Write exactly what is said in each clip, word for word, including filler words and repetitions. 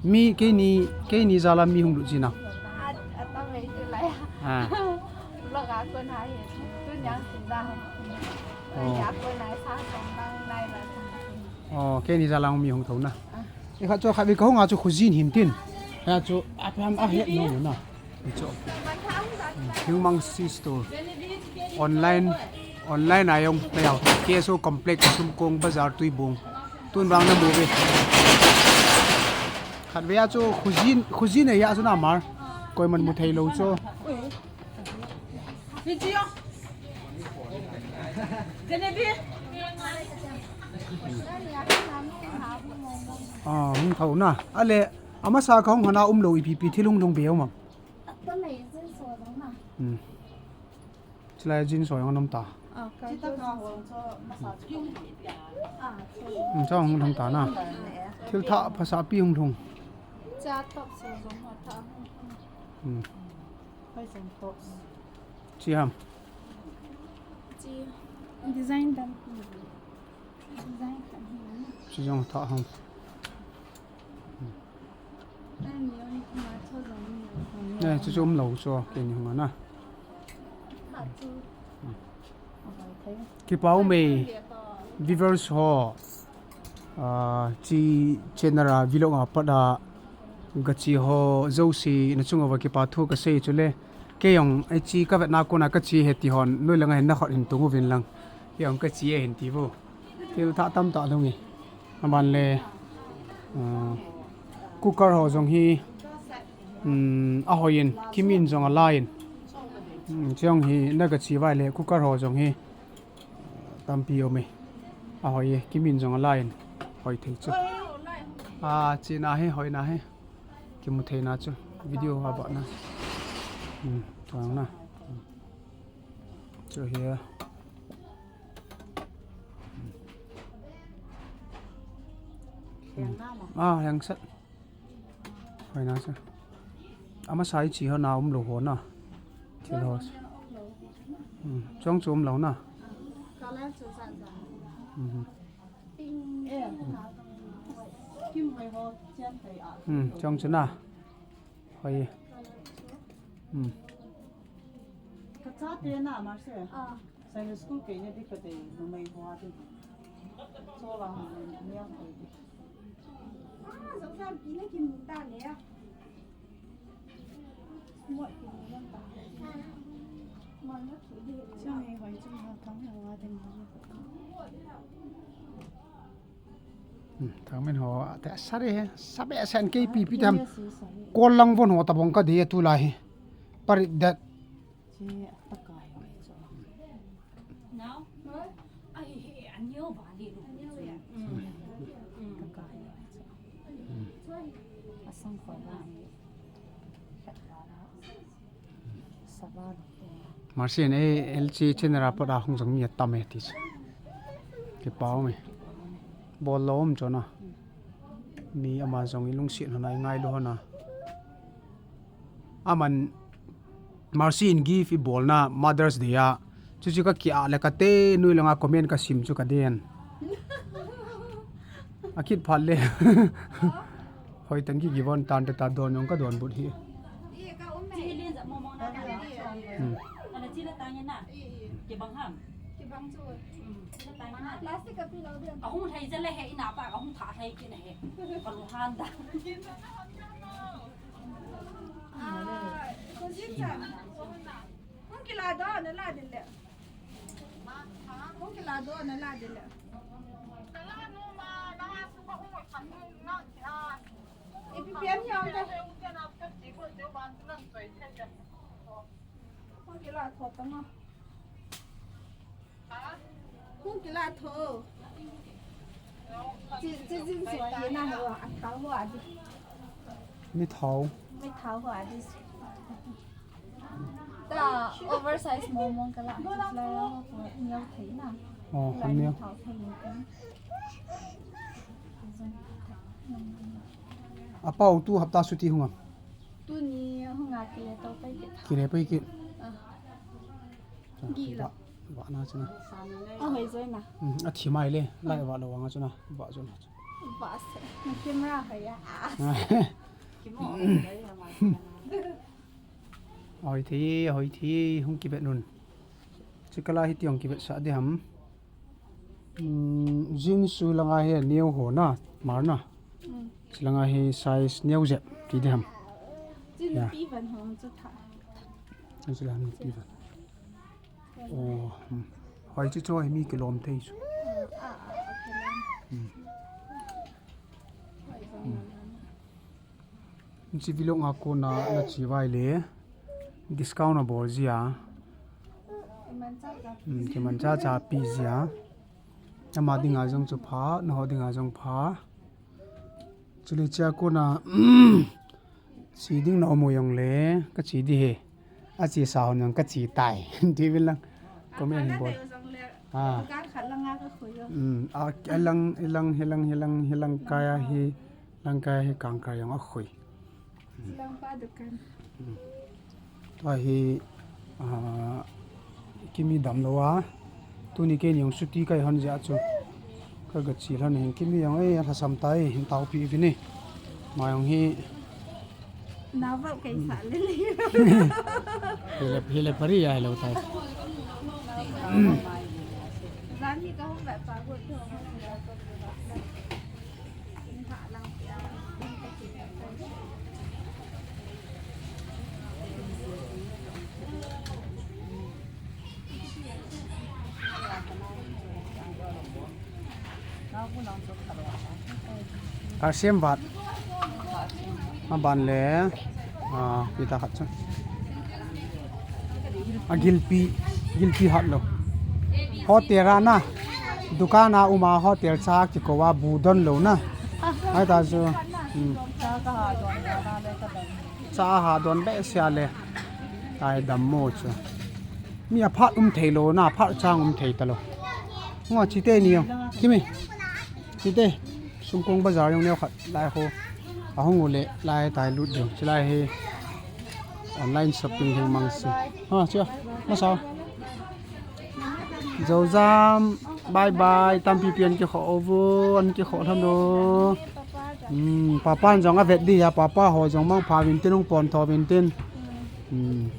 Mi keini, keini jal a mi hung lut jin a. Ah. Vlog a kon hai. Tun yang tin da. Oh. Ya kon hai sa song nang nai la. Oh, keini jal a mi hung thou na. Ah. E khat chu khat ve ka hung a chu khujin hin tin. Ya chu a pam a het no na. Ni chu. Hiungmang C Store. Online, online a jong na jao. K S O Complex, Sumkong Bazar, Tuibong. Tun vang na mu ve. Khat ve a chu khujin, khujin a ya chu na mar. Koiman mu thei lou chu. Ah, hung thou na. Ale, amasa ka hung hana um lou ipi pi thil hung lhung be um am. Hmm. Chulai jeans ho jong anom ta. Ah, ka jeans. Hmm, chong hung lhung ta na. Thil thah phasah pi hung lhung. Cha top so jong ho thah hung lhung. Hmm. Hoi jong top. Chi ham. Chi design dam. Design khat hi. Chi jong thah hung. Hmm. Ne, chu chu um lou chu, keini hung a na. Kipa um e, viewers ho, ah, chi channel a vlog a pat a, ka chi ho jouse na chunga va kipa thu ka sei chu le, kei jong, ei chi ka vetna kona ka chi he ti hon, noi langa hin na khut hin tung uvin lang, kei jong ka chi e hin ti vo. Thil thah tamtah lhung e. Aban le, ah, cooker ho jong hi, um, ahoi in, kimin jong alai in. Um, chong hi na ka chi vai le cooker ho jong hi, ah, tampi um e. Ahoi e, kimin jong alai in. Hoi thei chu. Ah, chi na hi, hoi na hi. Kimu thei na chu. Video a ba na. Um, chang na. Chu hi. Hmm. Ah, heng sat. Hoi na sa. Amasa i chi ho na um lou ho na. Thil ho. Hmm. Chong chu um lou na. Hmm. Hmm. Chong chu na. Hoi. Hmm. Ka chate na, Marcel. Ah. Sunday school kei ne ding ka dei, numei ho a ding. Chola ho ne, niang ho ding. Ah, zong sam ki ne kin ta le. Mo ki ne ta. Mo na ki de. Chang e hoi chung ha thang ho a ding. Hmm, thangmin ho, te sari he, sabe sen kei pi pi tam. Kol lang von ho tabang ka de tu lai he. Parit dat. Che, takai ho chu. Now? Ai, he, a neo ba le lu. Takai ho chu. Asang ko ba ni. Marcel in ei L G channel a pat a hung jong mi atam e ti chu. Kipa um e. Bol lou um chu na. Mi ama jong i lungset hon a i ngailu hon a. Aman Marcel in gift i bolna Mother's Day a. Chuchu ka kia le ka te nui langa comment ka sim chu ka den. A kit phat le. Hoi tang ki givon tan ta don jong ka don but hi. Hmm. Plastic ka pi lo de. Ka hung thei jale he ina pa ka hung tha thei ki na he. Ka lu han da. Ah, ko jin sa. Hung kila do na la de le. Hung kila do na la de le. Ipi pian hiong ka. Hung kila tho tang o. Hung kila tho. Chi, chi jin so ye na ho, a thau ho a di. Mi thau. Mi thau ho a di. Ta oversize mo mong kala, la la ko neo thei na. Oh, la neo. Thau thei ni. Apau tu hapta suti hung am? Tuni hung a kile to pai kit. Kile pai kit. Ah. Gi lo. Ba, ba na chuna. A hoi joi na. Hmm, a thi mai le, lai ba lo wang chuna. Ba joi na. Boss, na camera hoiya. Hoi thei, hoi thei, hung kibet un. Chikala hi tiong kibet sa di ham. Hmm, jeans chu langa hi neo ho na, mar na. Hmm. Chilanga hi size neo jep ti di ham. Chilanga pi van hong chu tha. Chilanga pi van. Oh, hmm. Hoi chu chu hi mi kilom thei chu. Hmm. Hmm. Chi vlog a kona na chi vai le discount a bol jia. Hmm, kimancha cha pi jia. Ama dinga jong chu pha, na ho dinga jong pha. Chule chia kona, chi ding na omo jong le, ka chi di he. A chi sa hon jong ka chi tai. Ti vil lang. Comment hin bol. Ah. Kan khat lang a ka khui yo. Hmm, a, a lang, a lang, hi lang, hi lang, hi lang kaya hi, lang kaya hi kang kaya jong a khui. Langpa dukan. Tua hi, ah, kimi damlou a. Tuni keini jong chuti kai hon jeh a chu. Ka ga chi lhon hin kimi jong, eh, lhasam tai, hin tao pi vin e. Ma jong hi. Na vau kai sa le ni. Hele, hele pari ya lo tai. Jan hi ka hung ba pa go to. Kalsiam vat. Aban le, ah, kita khat chu. A gilpi, gilpi hat lo. Hotel a na. Dukan a um a hotel cha kikou a bu don lou na. Ai ta chu. Hmm. Cha ha don behseh le. Ai dammo chu. Mi a phat um thei lou na, phat chang um thei ta lou. Ngo chi te ni jong. Kimi. Chi te. Sungkong bazar jong neo khat lai ho. A hung u le lai tai lut jong. Chi lai hi. Online shopping hing mang si. Ha, chia. Masa. Jojam, bye bye. Tampi pi an kikhoh uvo, an kikhoh lhon o. Hmm, papa jong a vet di a, papa ho jong mangpha vin tin, hung pon tho vin tin. Hmm.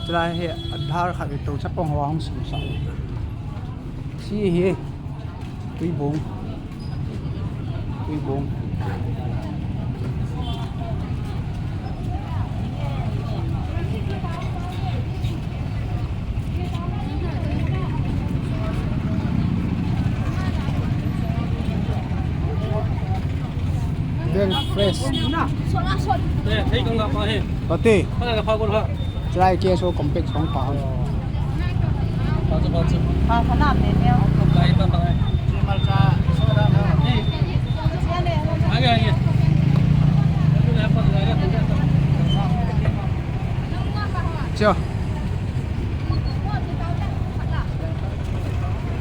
Chulai hi Aadhaar khat i to chapang ho a hung sim sa. Si hi. Tuibong. Tuibong. Very fresh. Pati. Chulai K S O complex hung pa hon. Chia.